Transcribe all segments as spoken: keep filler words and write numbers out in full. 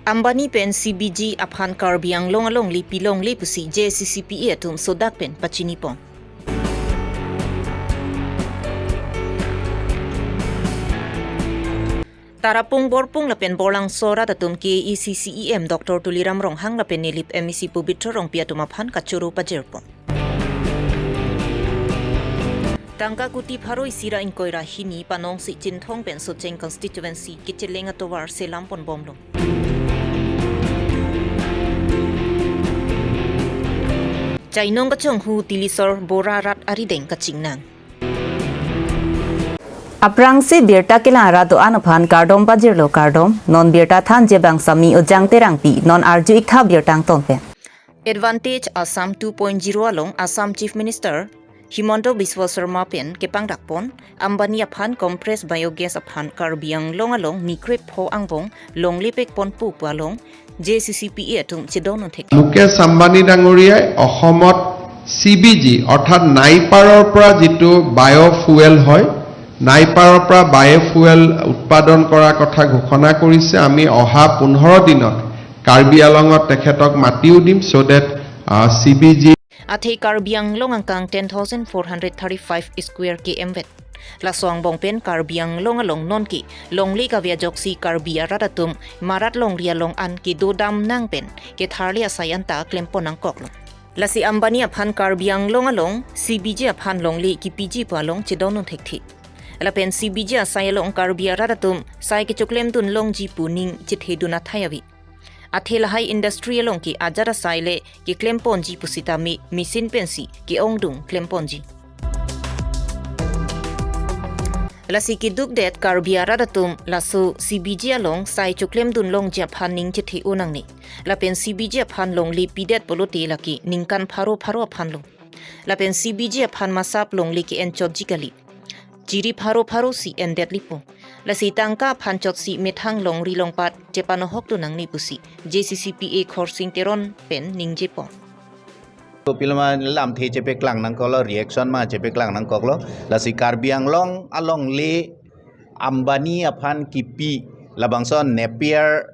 Ambani pen C B G aphan Karbi Anglong alongle pilongle pusi J C C P A atum sodak pen pachinipon. Tarapung Borpung lapen Borlangso arat atum K A A C C E M Doctor Tuliram Ronghang lapen Nilip M A C Pobitro Rongpi atum aphan kachoro pajirpon. Tangka kuti pharo isi ra ingkoi ra hini Panongsi Chinthong pen Socheng constituency kecheleng atovar selam ponbomlo. Chainong kachonghu Tilisor Bora rat arideng kachingnang. Aphrangsi birta kelang arat do-an aphan kardom pajirlo kardom, non birta thanji abang Sami Ojang Terangpi, non arju-ik tha birta angton pen. Advantage Assam two point zero along Assam Chief Minister Himanta Biswa Sarma pen kepangdakpon, Ambani aphan compressed biogas aphan Karbi Anglong along nikrep pho angbong longle pekponpo pu along J C C P A atum chedon unthek. Mukesh আম্বানী ডাঙৰীয়াই অসমত চি বি জি অৰ্থাৎ নাইপাৰৰ পৰা যিটো বায়'ফুৱেল হয়, নাইপাৰৰ পৰা বায়'ফুৱেল উৎপাদন কৰাৰ কথা ঘোষণা কৰিছে। আমি অহা পোন্ধৰ দিনত কাৰ্বি আংলঙত তেখেতক মাতিও দিম, চ' ডেট চি বি জি Athe Karbi Anglong angkang ten thousand four hundred thirty-five square K M vet. Laso angbong pen Karbi Anglong along nonke longle kave ajoksi Karbi arat atum marat longri along an kedodam nang pen ketharli asai anta klempon nangkoklo. Lasi Ambani aphan Karbi Anglong along C B G aphan longle kipiji pu along chedon unthekthe. Lapen C B G asai along Karbi arat atum sai kechoklemdun longji pu ning chethedun athai ave. Athe lahai industry along ke ajat asai le keklemponji pusitame machine pensi ke-ongdung klemponji. Lasi keduk det Karbi arat atum laso C B G along sai choklemdun longji aphan ning chethe-o nangne. Lapen C B G aphan longle pidet pulote lake ningkan pharo pharo aphan lo. Lapen C B G aphan masap longle ke-enchotji kali. Chiri pharo pharo si endet lipo. Lasi tangka aphan chotsi methang longri longpat chepanohok tu nangne pusi J C C P A Khorsing Teron pen ningjepon. Kopiloma lamthe chepeklang nangkoklo, reaction ma chepeklang nangkoklo. Lasi Karbi Anglong alongle Ambani aphan kipi labangso Napier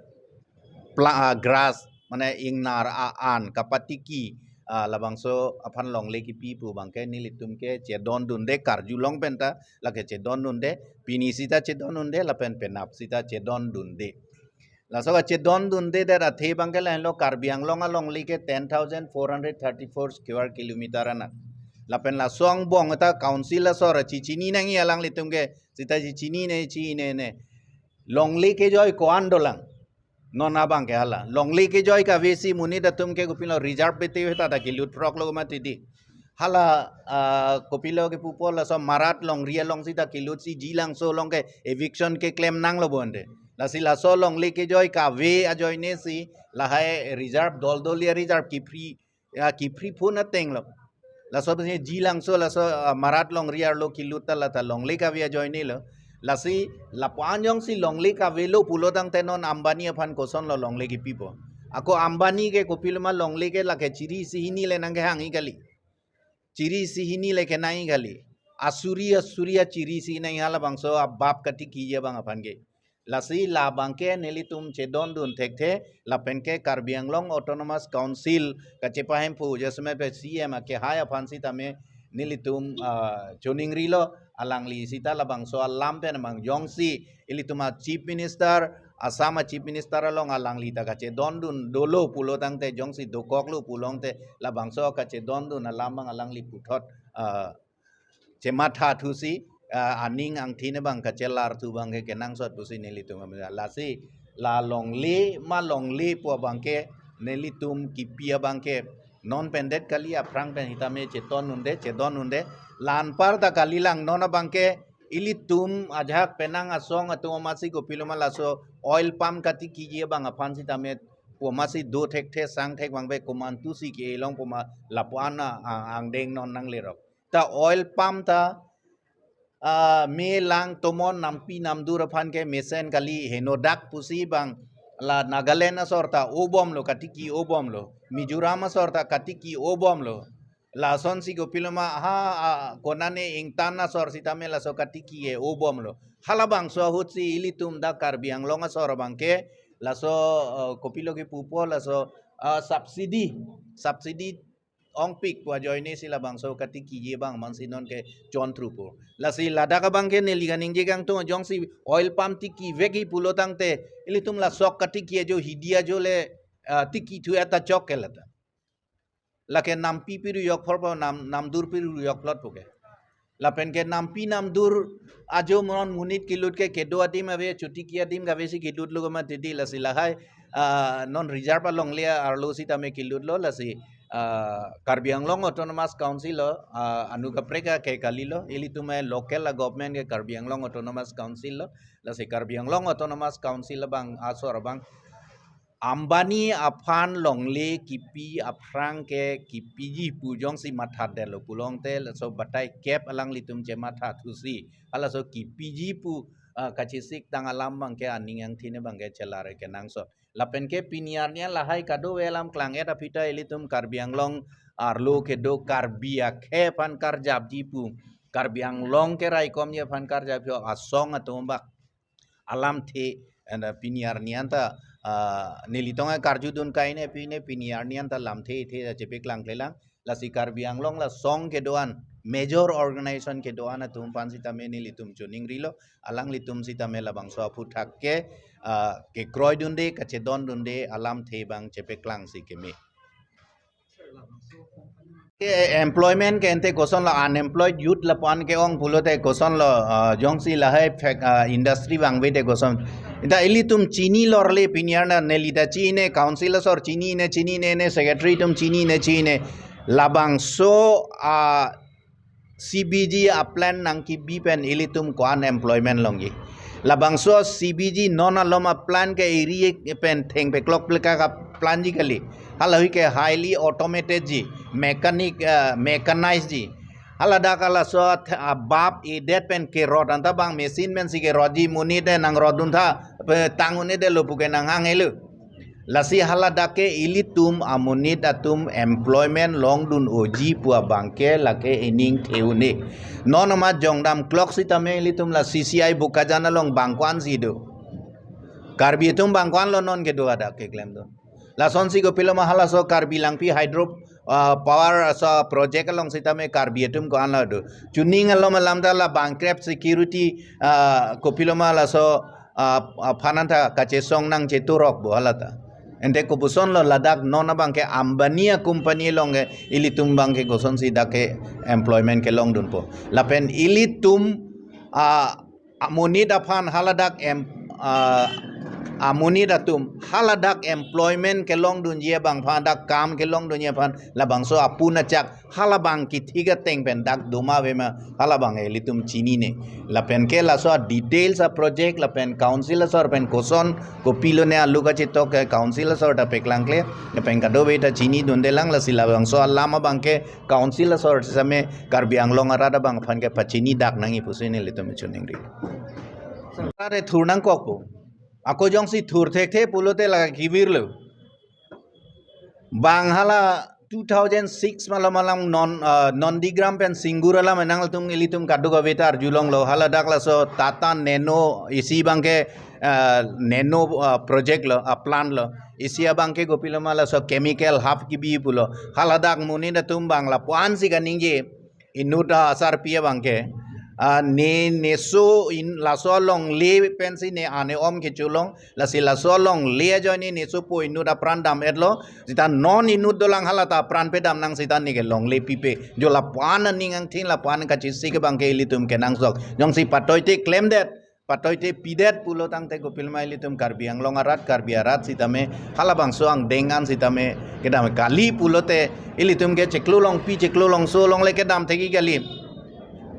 pla-, ah, grass, mane ingnar a-an kapatiki, ah, labangso aphan longle kipi pu abangke nelitum ke chedondunde karjulong penta, lake chedondunde, pini sita chedondunde, lapen penap sita chedondunde. Laso kachedondunde det athe abangke lahenlo Karbi Anglong alongle ke ten thousand four hundred thirty-four square kilometer anak. Lapen laso angbong ta council asor chichini nangji alanglitum ke, sita chichini ne, chinine. Longle kejoi ko-an dolang. Non abangke hala. Longle kejoi kavesi monit atum ke kopilo reserve bete heta ta kelut phroklo mati di. Hala, ah, kopilo kepupo laso marat longri alongsi ta kelutsi Jilangso along ke eviction keklem nanglo bonde. Lasi laso longle kejoi kave ajoine si lahai reserve doldoli a-reserve kiphri, ya, kiphri phun atenglo. Laso pensi Jilangso laso, ah, marat longri arlo kelut ta lata longle kave ajoine lo. Lasi lapu-an jongsi longle kavelo pulo tangte non Ambani aphan kosonlo longle kipipo. Ako Ambani ke kopiloma longle ke lake chiri isi hini le nangkehangji kali. Chiri isi hini le kenangji kali. Asuri asuri achiri isi nangji halabangso abap katikiji abang aphan ke. Lasi labangke nelitum chedondun thekthe, lapenke Karbi Anglong Autonomous Council kachepahemphu jasemet pe C M akehai aphan sitame nelitum, ah, choningrilo, alangli sita labangso alam pen abang jongsi ilitum a-Chief Minister, Assam a-Chief Minister along alangli ta kachedondun dolo pulo tangte jongsi dokoklo pulo tangte labangso kachedondun alam abang alangli puthot, ah, chematha thusi, ah, aning angthin abang kachelar thu abangke kenangsot pusi nelitum amena. Lasi la longle ma longle pu abangke nelitum kipi abangke non pen det kali, aphrang pen sitame cheton unde, chedon unde. La anparta kalilang, non abangke ilitum ajahak penang asong atum amatsi kopiloma laso oil palm katikiji abang aphan sitame pu amatsi do thekthe, sang thek abangke komantusi ke-e long pu ma lapu-an a, a, angdeng non nanglerok. Ta oil palm ta, ah, me lang tomon nampi namdur aphan ke mesen kali, henodak pusi abang la Nagaland asor ta obomlo, katiki obomlo. Mizoram asor ta katiki obomlo. Lasonsi kopiloma ha, ah, konane ingtan asor sitame laso katiki e obomlo. Halabangso ahutsi ilitum dak Karbi Anglong asor abangke Laso, uh, kopilo kipupo, laso, uh, subsidy, subsidy ongpik pu ajoine si labangso katikiji abang mansi non ke chontrupo. Lasi ladak abang ke neli kaningje kangtung, jongsi oil palm tikivekji pulo tangte, ilitum la sok katiki ajo, hidi ajo le, ah, tikithu eta chok ke lata. Lake nampi piru yok phor po, nam, namdur piru yok plot po ke. Lapen ke nampi namdur ajo monon monit kilut ke, kedo adim ave, chotiki adim kave si kilutlo komat titi, lasi lahai, ah, non reserve alongle arlo sitame kilutlo, lasi, ah, Karbi Anglong Autonomous Council lo, ah, anu kaprek ke kalilo, ilitum local a government ke Karbi Anglong Autonomous Council lo, lasi Karbi Anglong Autonomous Council abang asor abang Ambani aphan longle kipi aphrang ke kipiji pu jongsi matha detlo pulote, laso batai kep alanglitum chematha thusi, halaso kipiji pu, ah, kachesik tang alam abang ke aning angthin abang ke chelar kenangsot. Lapen ke pini arni an lahai kadokave alam klang-et aphi ta ilitum Karbi Anglong arlo kedo Karbi akhei aphan karjapji pu, Karbi Anglong keraikomji aphan karjapji asong atum bak alamthe, and, uh, pini arni an ta, uh, nelitum karjudun kaine pine, pini arni an ta lamthe the chepeklangklelang. Lasi Karbi Anglong la song kedo-an, major organization kedo-an atum aphan sitame nelitum choningrilo, alanglitum sitame labangso aphuthak ke, uh, kekroidunde, kachedondunde, alamthe abang chepeklang si keme. Ke employment ke ante kosonlo, unemployed youth lapu-an ke-ong pulote kosonlo, ah, jongsi lahai fac-, ah, industry vangve te koson. Ita ilitum chinilorle pini arni an, neli ta chini, council asor chinine, chinine, ne secretary atum chinine, chinine. Labangso, ah, C B G a plan nangkibi pen ilitum ko-an employment longji. Labangso C B G non alom a plan ke eri pen thengpeklok pleka ka plan ji kali. Halahui ke highly automated ji, mechanic, eh, mechanized ji. Haladak halaso th-, ah, bap edet pen kerot anta bang machine pen si kerotji, monit te nangrodun tha, pe tang un-edetlo pu ke nanghang helo. Lasi haladak ke ilitum amonit atum employment longdun unji pu abang ke lake ining the un-e. Non amat jongdam klok sitame ilitum la C C I Bokajan along bang ko-an si do. Karbi atum bang ko-an lo non kedo hadak keklemdun. Lasonsi kopiloma halaso Karbi Langpi hydro, ah, power aso project along sitame Karbi atum ko-an lo do. Chuning alom alam ta la bangkrep security, ah, kopiloma laso, ah, ah, aphan anta kachesong nangcheturok bo halata. Ante kopusonlo ladak non abang ke Ambani a company along ke ilitum abang ke kosonsi dak ke employment kelongdunpo. Lapen ilitum, ah, amonit aphan haladak em, ah, amonit atum haladak employment kelongdunji abang aphan, dak kam kelongdunji aphan labangso apun achak halabang kithik ateng pen dak doma avema halabang ilitum chinine. Lapen ke laso a details a project lapen council asor pen koson kopilone alu kachetok ke council asor ta peklangkle, lapen kadokave ta chinidundelang, lasi labangso alam abang ke council asor sitame Karbi Anglong arat abang aphan ke pachini dak nangji pusi nelitum choningri. Sorkar e thur nangkokpo. Ako jongsi thur thekthe pulote la kivirlo. Bang hala two thousand six malom alam non, ah, Nondigram pen Singur alam nangtum ilitum kadokave ta arjulonglo, haladak laso Tata Nano isi abang ke, ah, Nano, ah, project lo, ah, plant lo. Isi abang ke kopiloma laso chemical half kibi pulo. Haladak monit atum bang lapu-an si kaningje. Inut asarpi abang ke, ah, ne, neso in laso longle pensi ne ane om kecholong, lasi laso longle ajoine nesopo inut apran dam-etlo, seta non inut dolang halata apran pedam nang seta ne ke longle pipe. Jo lapu-an aning angthin lapu-an kachesik abang ke ilitum kenangsot. Jongsi patoite klemdet, patoite pidet pulo tangte kopiloma ilitum Karbi Anglong arat, Karbi arat sitame halabangso angdeng an sitame kedam kali pulote ilitum ke chiklo longpi chiklo longso along le kedam thekji kali.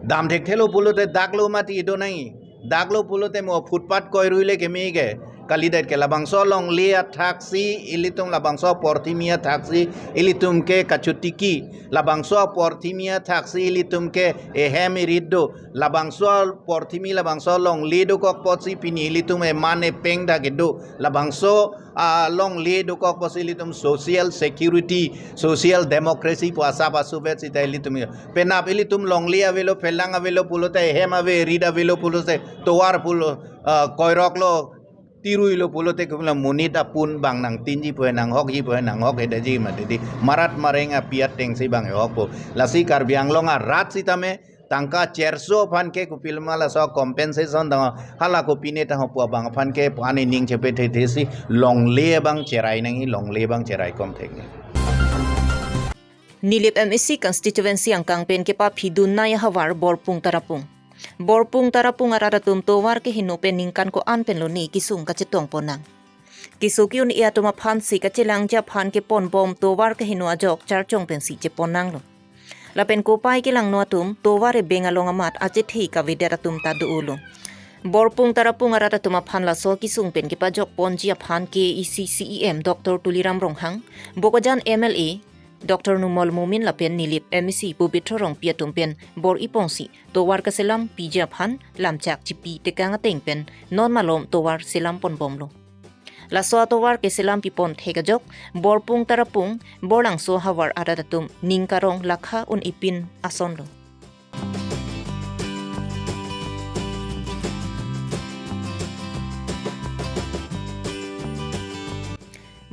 Dam thekthelo pulote daklo mati do nangji. Daklo pulote mo footpath koirui le keme ke. Kalidet ke labangso longle athaksi ilitum labangso porthimi athaksi ilitum ke kachotiki. Labangso porthimi athaksi ilitum ke ehem erit do. Labangso porthimi labangso longle dokok apotsi pini ilitum eman epeng dak kedo. Labangso, ah, longle dokok apotsi ilitum social security, social democracy pu asap asuvet seta ilitum. Penap ilitum longle avelo, phelang avelo pulote, hem ave, erit avelo pulote, tovar pulo, ah, koiroklo, Tirui lo pulote kumla monit apun bang nangtinji pu he, nanghokji pu he, nanghok hedaji mati di. Marat mareng api ateng si bang hehok po. Lasi Karbi Anglong arat sitame tangka cherso aphan ke kopiloma laso compensation tang hala kopine tang pu abang aphan ke pani ning chepe the the si longle abang cherai nangji, longle abang cherai kom thek nangji. Nilip M A C constituency angkang pen kepaphi dun nai ahavar Borpung Tarapung. Borpung Tarapung arat atum tovar keheno pen ningkan ko-an pen loni kesung kachetong ponnang. Keso ke-un-e atum aphan si kachelangji aphan kepon bom tovar keheno ajok charchong pensi chepon nanglo. Lapen kopai kelangno atum tovar ebeng along amat achethe kavedet atum ta do-olo. Borpung Tarapung arat atum aphan laso kesung pen kepajok ponji aphan K A A C C E M Doctor Tuliram Ronghang, Bokajan M L A Doctor Numal Momin lapen Nilip M A C Pobitro Rongpi atum pen bor-i ponsi tovar keselam piji aphan lamchak chipi tekang ateng pen non malom tovar selam pon bomlo. Laso atovar keselam pipon thek ajok Borpung Tarapung Borlangso havar arat atum ning karong lakha un-e pin asonlo.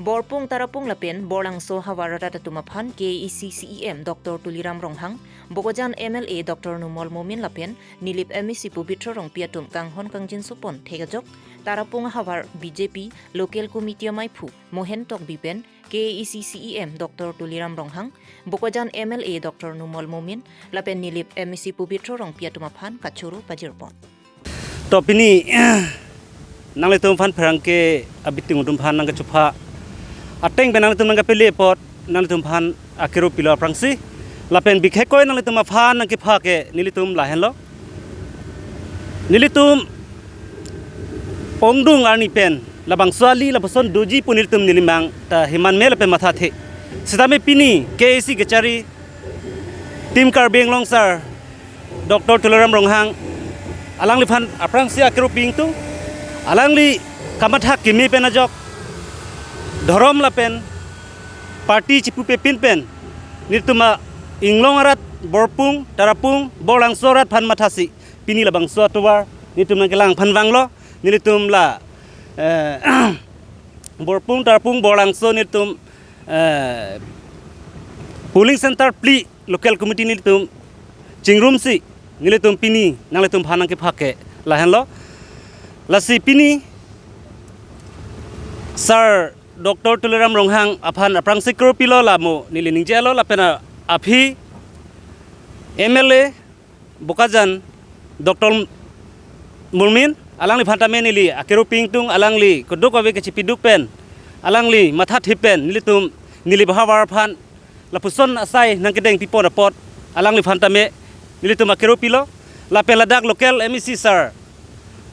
Borpung Tarapung lapen Borlangso havar arat atum aphan K A A C C E M Doctor Tuliram Ronghang, Bokajan M L A Doctor Numal Momin lapen Nilip M A C Pobitro Rongpi atum kanghon kangjinso pon thek ajok Tarapung ahavar B J P Local Committee amaiphu Mohen Tokbi pen K A A C C E M Doctor Tuliram Ronghang, Bokajan M L A Doctor Numal Momin lapen Nilip M A C Pobitro Rongpi atum aphan kachoro pajir pon. To pini nanglitum aphan pherangke abiting atum aphan nangkachupha ateng pen nanglitum nangkapele apot nanglitum aphan akero pilo aphrangsi. Lapen bikhekkoi nanglitum aphan nangkepha ke nelitum lahenlo. Nelitum ongdung arni pen labangso ali lapuson doji pu nelitum nelimang ta heman me lapen mathathe. Sitame pini K A A C kachari Team Karbi Anglong sir Doctor Tuliram Ronghang alangliphan aphrangsi akero pingtung, alangli kamatha kimi pen ajok dhorom lapen party chipupe pin pen nelitum a-inglong arat Borpung, Tarapung, Borlangso arat aphan mathasi pini labangso atovar nelitum nangkelang aphan vanglo. Nelitum la, eh, Borpung, Tarapung, Borlangso nelitum, eh, polling center phli local committee nelitum chingrumsi nelitum pini nanglitum aphan nangkepha ke lahenlo. Lasi pini sir Doctor Tuliram Ronghang aphan aphrangsi kro pilo lamo neli ningjelo lapen aphi M L A Bokajan Doctor Momin alangliphan tame neli akero pingtung, alangli kodok ave kachipiduk pen alangli mathathe pen nelitum Nilip havar aphan lapuson asai nangkedeng pipon apot alangliphan tame nelitum akero pilo. Lapen ladak local M A C sir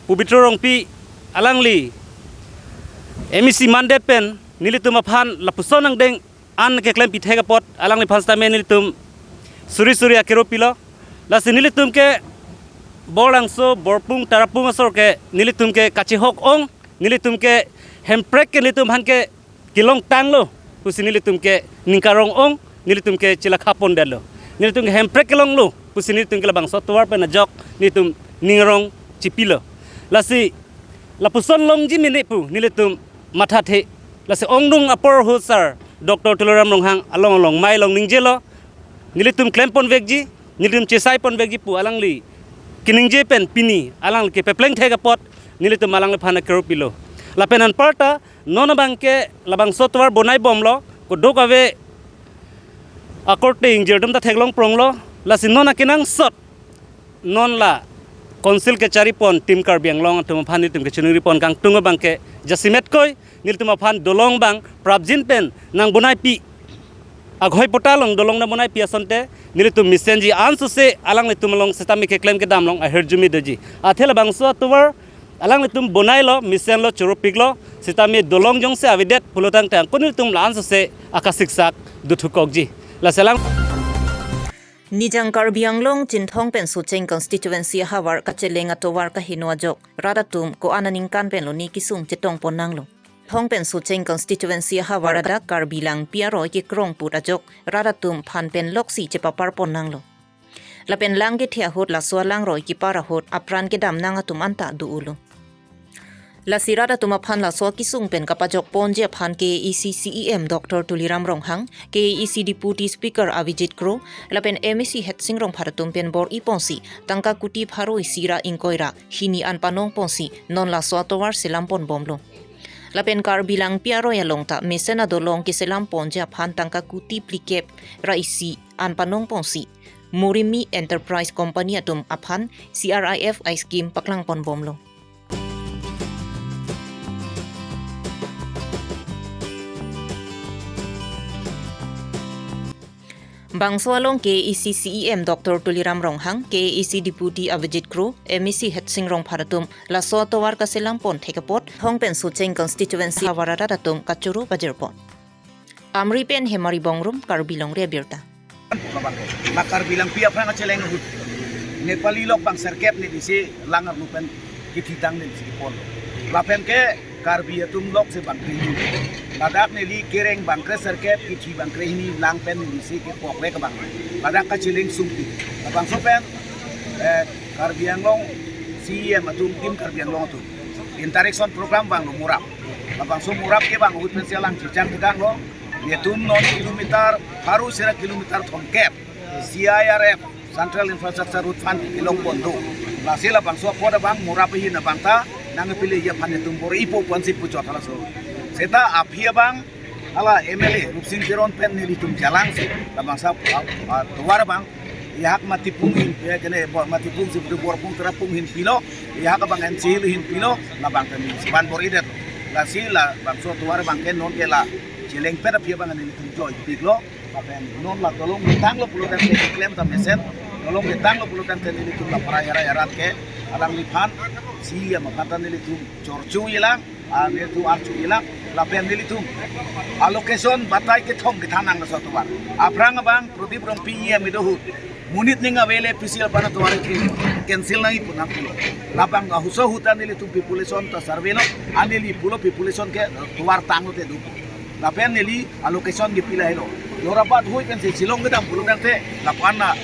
Pobitro Rongpi alangli M A C mandate pen nelitum aphan lapuson angdeng an keklem pithek apot alangliphan sitame nelitum suri suri akero pilo. Lasi nelitum ke Borlangso, Borpung, Tarapung asor ke nelitum ke kachihok ong, nelitum ke hemprek ke nelitum aphan ke kelong tanglo pusi nelitum ke ning karong ong, nelitum ke chelakha pondetlo. Nelitum ke hemprek kelonglo pusi nelitum ke labangso atovar pen ajok nelitum ning rong chipilo. Lasi lapuson longji mene pu nelitum mathathe. Lasi ongdung apor ahut sir Doctor Tuliram Ronghang along along mai along ningjelo, nelitum klem ponvekji, nelitum chesai ponvekji pu alangli keningje pen pini alangli kepepleng thek apot nelitum alangliphan akero pilo. Lapen anparta non abang ke labangso atovar bonai bomlo, kodok ave akorte ingjir atum ta theklong pronglo. Lasi non akenangsot non la council kachari pon Team Karbi Anglong atum aphan nelitum kachiningri pon kangtung abang ke jasemet koi nelitum aphan dolong abang prapjin pen nangbonai pi, aghoi pota along dolong nangbonai pi asonte nelitum mesenji ansose alanglitum along sitame keklem kedam along ahirjume doji. Athe labangso atovar alanglitum bonailo, mesenlo, choropiklo, sitame dolong jongsi avedet pulotangte angko nelitum la ansose akasiksak dothukokji. Lasi alang Nijang Karbi Anglong Chinthong pen Socheng constituency ahavar kacheleng atovar kaheno ajok rat atum ko-an aningkan pen loni kesung chetong pon nanglo. Thong pen Socheng constituency ahavar adak Karbi Langpi aroi kekrong put ajok rat atum phan pen loksi chepapar pon nanglo. Lapen lang kethe ahut laso alangroi kepar ahut apran kedam nang atum anta do-olo. Lasi rat atum aphan laso akesung pen kapajok ponji aphan K A A C C E M Doctor Tuliram Ronghang, K A A C Deputy Speaker Avijit Kro, lapen M A C Headsing Rongphar atum pen bor-i ponsi tangka kuti pharo isi ra ingkoi ra hini an panong ponsi non laso atovar selam pon bomlo. Lapen Karbi Langpi aroi along ta mesen adolong keselam ponji aphan tangka kuti phlikep ra isi an panong ponsi Morimi Enterprise Company atum aphan C R I F I scheme paklang pon bomlo. Bangso along K A A C C E M Doctor Tuliram Ronghang, K A A C Deputy Avijit Kro, M A C Headsing Rongphar atum laso atovar kaselam pon thek apot Hong pen Socheng constituency avar arat atum kachoro pajir pon. Amri pen Hemari Bongrung, Karbi Longri Abirta. La Karbi Langpi aphrang acheleng ahut Nepali lok bang sirkep nelisi lang arnu pen kithitang nelisi kepon. Lapen ke Karbi atum lok si bang krehini. Ladak neli kereng bang kre sirkep, kithi bang krehini lang pen nelisi kepok le kebang. Ladak kacheleng sungpi. Labangso pen, eh, Karbi Anglong C E M atum, Team Karbi Anglong atum interaction program vanglo Murap. Labangso Murap kevang ahut pensi alang chechang kedang lo. Netum non kilometer, pharo isi ra kilometer thomkep C I R F, Central Infrastructure Road Fund, kelong pon do. Lasi labangso apot abang Murap ahin abang ta nangpile aphan netum bor-ipo ponsi puchot halaso. Seta aphi abang hala M L A Rupsing Teron pen nelitum jalang si labangso a, a, tovar abang, ihak Matipung ahin, eh, kene bo-, Matipung si Borpung Terapung ahin pilo, ihak abang N C Hill ahin pilo, labang kami si van bor-idet. Lasi labangso tovar abang ke non ke la cheleng pet aphi abang nelitum joipiklo. Lapen non la dolong ketanglo pulo tangte keklem ta mesen, dolong ketanglo pulo tangte nelitum la prai arat ke alangliphan C E M aphan ta nelitum chorchu ilang, ah, nelitum archu ilang, lapen nelitum allocation batai kethom kethan nang laso tovar. Aphrang abang Prodip Rongpi E M ido ahut, monit ning avele P C L aphan tovar ke cancel nangji pu nangpulo. Labang ahutso ahut ta nelitum population ta survey lo, aneli pulo population ke tovar tanglo te do pu. Lapen neli allocation kipi lahelo. Jorabat hoi pensi Shillong kedam pulo tangte, lapu-an a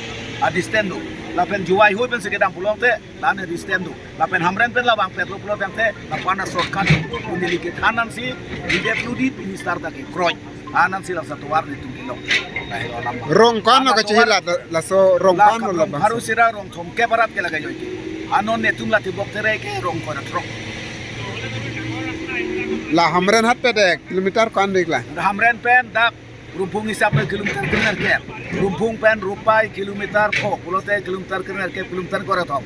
distance do. Lapen Jowai hoi pensi kedam pulo tangte, la-an a distance do. Lapen Hamren pen labang petlo pulo tangte, lapu-an a shortcut do. Neli kethan ansi, P W D minister ta kekroi. Anansi laso tovar netum kelong. Lahelo alam. Rong ko-an lo kachihila, laso rong ko-an lo la Kaplong labang. Pharo isi ra rong thomkep arat ke lake joike. Anon netum la Tibok Terai ke rong ko-an throk. La Hamren hat pen de kilometer ko-an dik la? Hamren pen dak Rumphung hisap pen kilometer krenerkep. Rumphung pen Rupai kilometer pho, pulote kilometer krenerkep, kilometer ingkoi ra thom.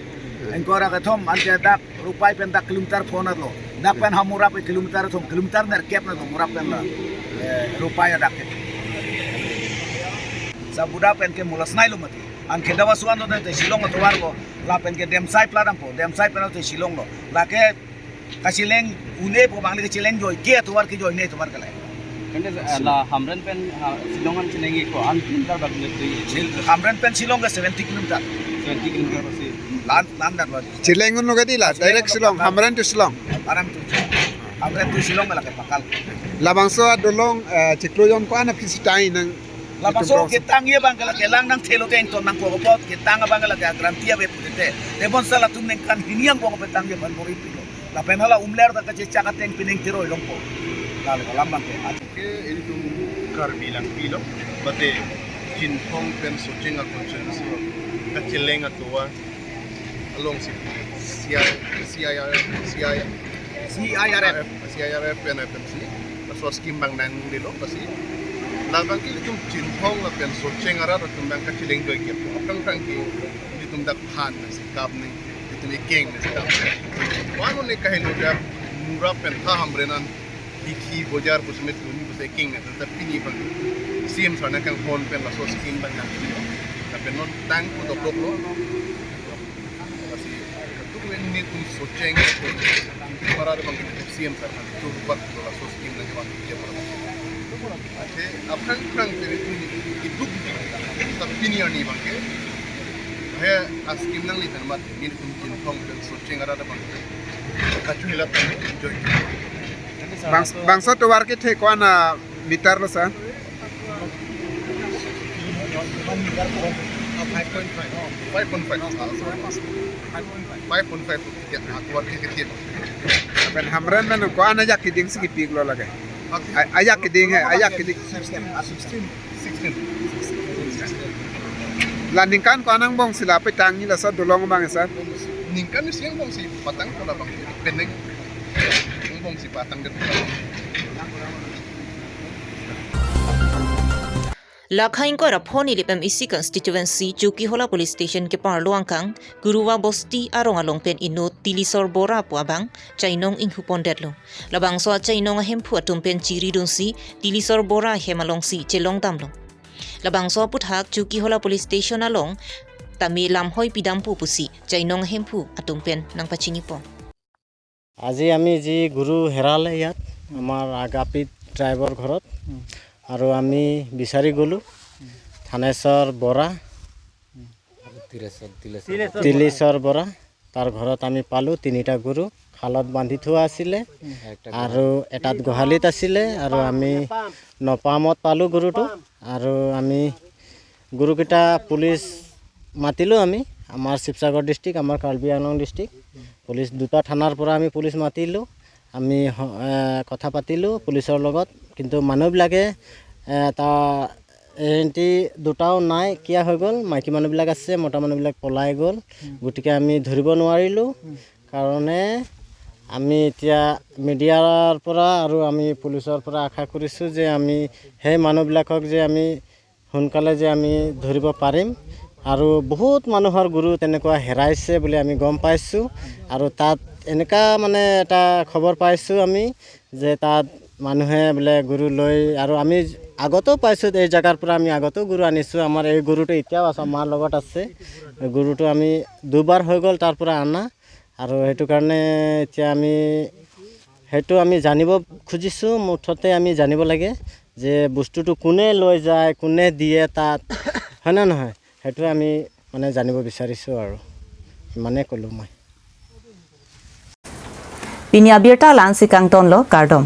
Ingkoi ra kethom, anke dak Rupai pen dak kilometer pho natlo. Dak pen ha Murap pen kilometer thom, kilometer nerkep natlo Murap pen la. Eh, Rupai adak ke. Sabuda pen ke mulas nai lo mati. Anke dawa suan lo te Shillong atovar lo. Lapen ke Demsai pla dampo, Demsai pen lo te Shillong lo. Lake kacheleng un-epo abang le kacheleng joike atovar ke joine atovar ke la. Kan de, eh, la Hamren pen, ha, Shillong an cheleng ko-an kilometer bak le tu. Shil-, Hamren pen Shillong ke seventy kilometer. Seventy kilometer pasi. La-an, la-an dak lo. Cheleng un-e kadi la, direct Shillong, Hamren to Shillong. Hamren to Shillong. Hamren to Shillong ke lake pakal. Labangso adolong, eh, chiklo jon ko-an aphi sita-i nang. Labangso ketangji abang ke lake lang nangthelo ke ington nangkok apot, ketang abang ke lake guarantee ave pute. Tebonta latum ningkan hini angbong petangji aphan bor-ipilo. Lapen hala umler ta kachechak ateng pining tiroi longpo. Lalo alam abang ke. Ke ilitum Karbi Langpi lo, mate Chinthong pen Socheng a constituency lo, kacheleng atovar alongsi C I, C I R, C I, C I R F. C I R F pen F M C, laso scheme abang nangdelo, lasi labang ke ilitum Chinthong lapen Socheng arat atum abang kacheleng joike. Aphrang aphrang ke ilitum dak phan nangsi kap nang, ilitum ekeng nangsi kap. Wano ne kaheno dak Murap pen ha Hamren an Dikhi bojar pusmet dun puse king na ta pini abang C M sir nangkanghon pen laso scheme abang nang. Lapen non tang pu dokdok lo. Lasi katuk ven netum Socheng para de abang C M sir kan tu rupak lo laso scheme nangkevang ke para. Ate aphrang aphrang ke netum iduk ta pini arni abang ke. He a scheme nangli pen mat netum Chinthong pen Socheng arat abang ke. Kachu hilat abang ke joy. Bang, bangso tovar kethe ko-an a meter lo sir? Five point five. Five point five. Five point five. Ya, tovar ke kecil. Pen Hamren pen ko-an ajak keding si kepiklo lake. A-, ajak keding he, ajak keding. Sixteen, sixteen, sixteen. La ningkan ko-an angbong si la petangji laso dolong abang, sir? Ningkan isi angbong si patang ko labang, penang angbong si patang det. Lakha ingkoi ra pho hini Lip M A C constituency Chokihola police station keparlo angkang Guruwa Bosti arong along pen inut Tilisor Bora pu abang chainong inghupon detlo. Labangso achainong ahemphu atum pen chiridunsi Tilisor Bora ahem alongsi chelong damlo. Labangso aputhak Chokihola police station along tame lamhoi pidampo pusi chainong ahemphu atum pen nangpachinipon. আজি আমি যি গুৰু হেৰালে ইয়াত আমাৰ আগাপি ট্ৰাইবৰ ঘৰত, আৰু আমি বিচাৰি গ'লোঁ থানেশ্বৰ বৰা, তিলেশ্বৰ, তিলেশ্বৰ। তিলেশ্বৰ বৰা, তাৰ ঘৰত আমি পালোঁ তিনিটা গুৰু। খালত বান্ধি থোৱা আছিলে আৰু এটাত গোহালিত আছিলে আৰু আমি নপামত পালোঁ গুৰুটো। আৰু আমি গুৰুকেইটা পুলিচ মাতিলোঁ আমি, আমাৰ শিৱসাগৰ ডিষ্ট্ৰিক্ট, আমাৰ কাৰ্বি আংলং ডিষ্ট্ৰিক্ট, পুলিচ দুটা থানাৰ পৰা আমি পুলিচ মাতিলোঁ। আমি হ-, এ, কথা পাতিলোঁ পুলিচৰ লগত, কিন্তু মানুহবিলাকে, এ, তা এহেঁতি দুটাও নাই, কিয় হৈ গ'ল? মাইকী মানুহবিলাক আছে, মতা মানুহবিলাক পলাই গ'ল। গতিকে আমি ধৰিব নোৱাৰিলোঁ কাৰণে আমি এতিয়া মিডিয়াৰ পৰা আৰু আমি পুলিচৰ পৰা আশা কৰিছোঁ যে আমি সেই মানুহবিলাকক যে আমি সোনকালে যে আমি ধৰিব পাৰিম। আৰু বহুত মানুহৰ গুৰু তেনেকুৱা হেৰাইছে বুলি আমি গম পাইছোঁ। আৰু তাত এনেকুৱা মানে এটা খবৰ পাইছোঁ আমি যে তাত মানুহে বোলে গুৰু লৈ, আৰু আমি আগতেও পাইছোঁ, এই জেগাৰ পৰা আমি আগতেও গুৰু আনিছোঁ। আমাৰ এই গুৰুটো এতিয়াও আছে, আমাৰ লগত আছে। গুৰুটো আমি দুবাৰ হৈ গ'ল তাৰ পৰা অনা। আৰু সেইটো কাৰণে এতিয়া আমি, সেইটো আমি জানিব খুজিছোঁ। মুঠতে আমি জানিব লাগে যে বস্তুটো কোনে লৈ যায়, কোনে দিয়ে তাত, হয় নে নহয়? সেইটো আমি মানে জানিব বিচাৰিছোঁ আৰু। ইমানে ক'লোঁ মই। Pini abirta la-ansi kangtonlo, kardom.